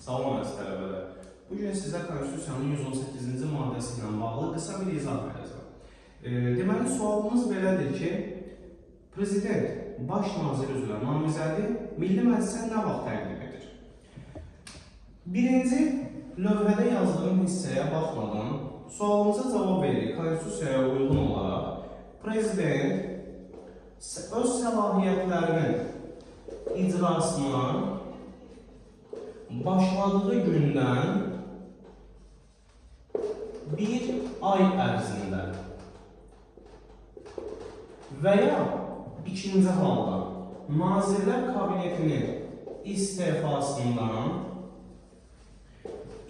Salam əziz tələbələr. Bu gün sizə Konstitusiyanın 118-ci maddəsi ilə bağlı qısa bir izah verəcəm. Deməli, sualımız belədir ki, Prezident baş nazir üzrə namizədi Milli Məclisə nə vaxt təqdim edir? Birinci, lövhədə yazdığım hissəyə baxmadan sualımıza cavab veririk. Konstitusiyaya uyğun olaraq Prezident öz səlahiyyətlərinin icrasına başladığı gündən bir ay ərzində və ya ikinci halda Nazirlər Kabinetinin istefasından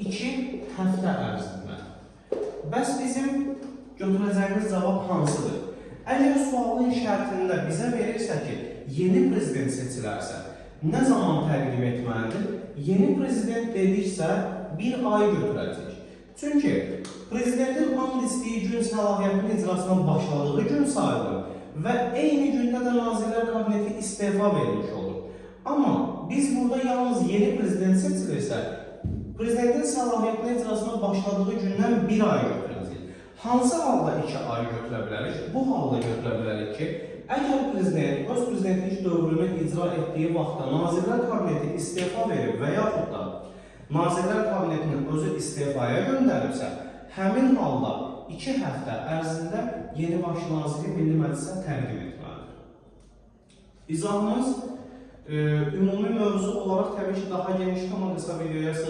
2 həftə ərzində. Bəs bizim götürəcəyimiz cavab hansıdır? Əgər sualın şərtində bizə verirsə ki, yeni prezident seçilərsə, nə zaman təqdim etməlidir? Yeni prezident dediksə, bir ay götürəcək. Çünki prezidentin and içdiyi gün səlahiyyətinin icrasına başladığı gün sayılır və eyni gündə də Nazirlər Kabineti istefa vermiş olur. Amma biz burada yalnız yeni prezident seçilirsə, prezidentin səlahiyyətinin icrasına başladığı gündən bir ay götürəcək. Hansı halda 2 ay götürə bilərik? Bu halda götürə bilərik ki, əgər prezident öz prezidentlik dövrünü icra etdiyi vaxtda Nazirlər Kabineti istefa verib və yaxud da Nazirlər Kabinetinin özü istefaya göndəribsə, həmin halda 2 həftə ərzində yeni baş naziri Milli Məclisə təqdim etməlidir. İzahımız ümumi mövzu olaraq təbii ki, daha genişdir, amma qısa videoya sığdırılır.